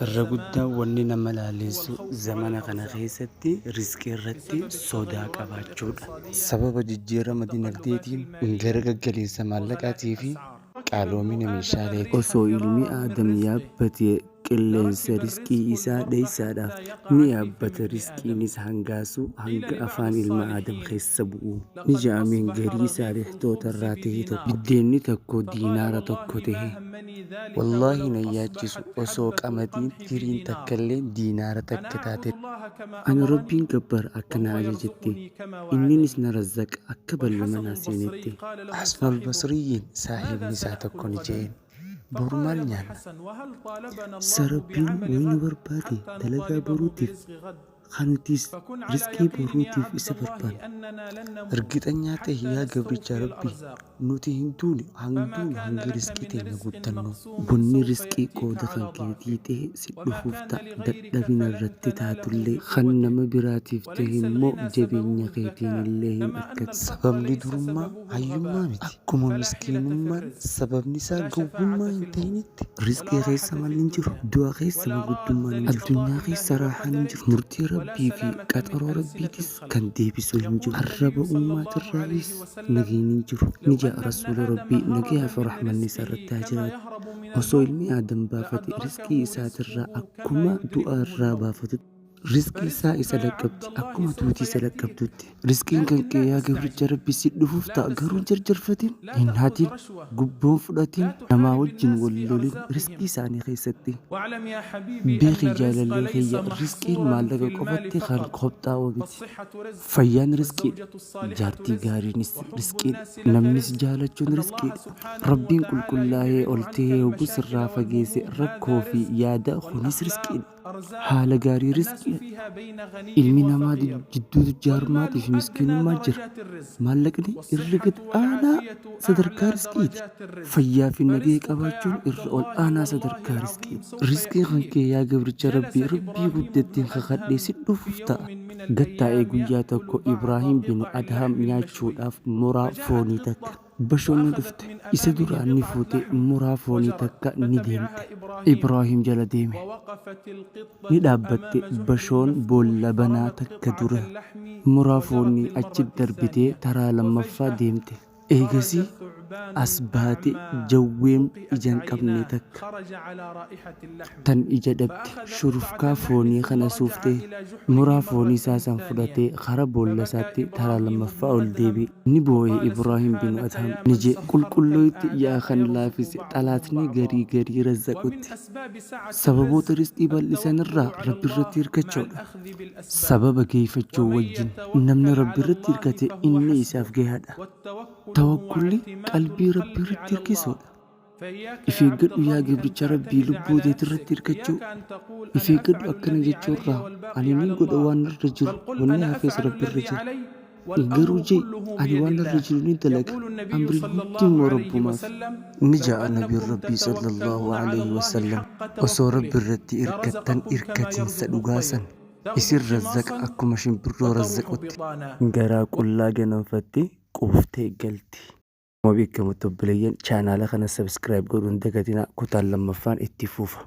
Irra guddaan wanni nama laaleessu zamana kana keessatti rizqii irratti sodaa qabaachuudha. Sababa jijjiirama dinagdeetiin gara gaggaliinsa maallaqaatii fi qaaloomina meeshaaleetiin. Osoo ilmi Aadam yaabbatee qilleensa rizqii isaa dheeysaadhaaf ni yaabbata rizqiinis hangaasuu hanga afaan ilma Aadam keessa bu'u. Ni ja'ameen garii saalihtoota irraa tahe tokko. Biddeenni tokko diinaara tokko tahe. Wallaahi nan yaachisu osoo qamadiin tiriin takkalleen diinaara takka taate. Ani Rabbiin gabbara akka na ajajetti, inninis na razzaqa akka ballama naa seenetti. Hasanul Basriyyiin saahibni isaa tokko ni je'een, Boru maal nyaanna? Sa Rabbiin wayi nu barbaadee dalagaa boruutiif? Ka nutis rizqii boruutiif isa barbaannu. Ergixanyaa tahi yaa gabricha Rabbii, nuti hin duunu duunu hanga rizqii teenya guuttannu. Wanni rizqii qooda kan keetii tahe si dhufuuf ta'a, dadhabina irratti taatullee. Kan nama biraatiif tahe immoo jabeenya keetiinillee hin arkattu. Sababni durummaa hayyummaa miti. Akkuma miskiinummaan sababni isaa gowwummaa hin tahinitti. Rizqii keessa malli hin jiru. Du'a keessa manguddummaan hin jiru. Addunyaa keessa raahaan hin jiru. Murtii Rabbii fi qaxaroo Rabbiitis kan deebisu hin jiru. Arraba ummaatirraayis nagayni hin jiru. Ni ja'a Rasuula Rabbii nagayaa fi rahmanni isarratti haa jiraatu. Osoo ilmi Aadam baafate rizqii isaatirraa akkuma du'a irraa baafatutti. Rizqii isaa isa dhaqqabdi akkuma duuti isa dhaqqabdutti. Rizqiin kan kee yaa gabricha Rabbi si dhufuuf ta'a garuu hin jarjarfatin, hin hatin, gubboo hin fudhatin, namaa wajjin wal lolin rizqii isaanii keessatti. Beeki jaalallee kiyya rizqiin maallaqa qofatti kan qophaa'u miti. Fayyaan rizqiidha, jaartii gaariinis rizqiidha, namni si jaalachuun rizqiidha. Rabbiin qulqullaa'ee ol ta'ee hogguu sirraa fageesse rakkoo fi yaada kunis rizqiidha. Haala gaarii rizqii ilmi namaa jidduu tujjaarummaatiif fi miskiinummaa jira. Maallaqni irra gad aanaa sadarkaa rizqiiti. Fayyaa fi nagaya qabaachuun irra ol aanaa sadarkaa rizqiiti. Rizqiin kan kee yaa gabricha Rabbii, Rabbii guddattiin kakadhee si dhufuuf ta'a. Gad taa'ee guyyaa tokko Ibraahim binu Adham nyaachuudhaaf muraa foonii takka. Bashoon ni dhufte. Isa duraa ni fuute muraa foonii takka ni deemte. Ibraahim jala deeme. Ni dhaabbatte bashoon boolla banaa takka dura. Muraa foonii achi darbitee taraa lammaffaa deemte. Eegasii as baate jawween ija hin qabne takka. Tan ija dhabde shurufkaa foonii kana suuftee muraa foonii isaa san fudhatee kara boolla isaatti taraa lammaffaa ol deebi'e. Ni booye Ibraahim binu Adham ni je'e, Qulqullooyte yaa kan laafise xalaatni garii garii razzaqutti. Sababoota rizqii bal'isan irraa Rabbirratti hirkachuudha. Sababa geeyfachuu wajjin namni Rabbirratti hirkate inni isaaf gayaadha. Tawakkulli qalbii Rabbirratti hirkisuudha. If eeggadhu yaa gabricha Rabbii lubbuu teetirratti hirkachuu. If eeggadhu akkana jechuu irraa ani nin godha waan narra jiru wanni hafes Rabbirra jira. Garuu je'i ani waan narra jiru nin dalaga amriin hundi immoo Rabbumaaf. Ni ja'a Nabiin Rabbii sallallaahu alayhi wasallam osoo Rabbirratti irkattan irkatinsa dhugaa san isin razzaqa akkuma shimbirroo razzaqutti. Garaa qullaa ganamfatti quuftee galti. Akkuma beekamutti obboleeyyan chaanaala kana subscribe godhuu hin dagatinaa kutaan lammaffaan itti fufa.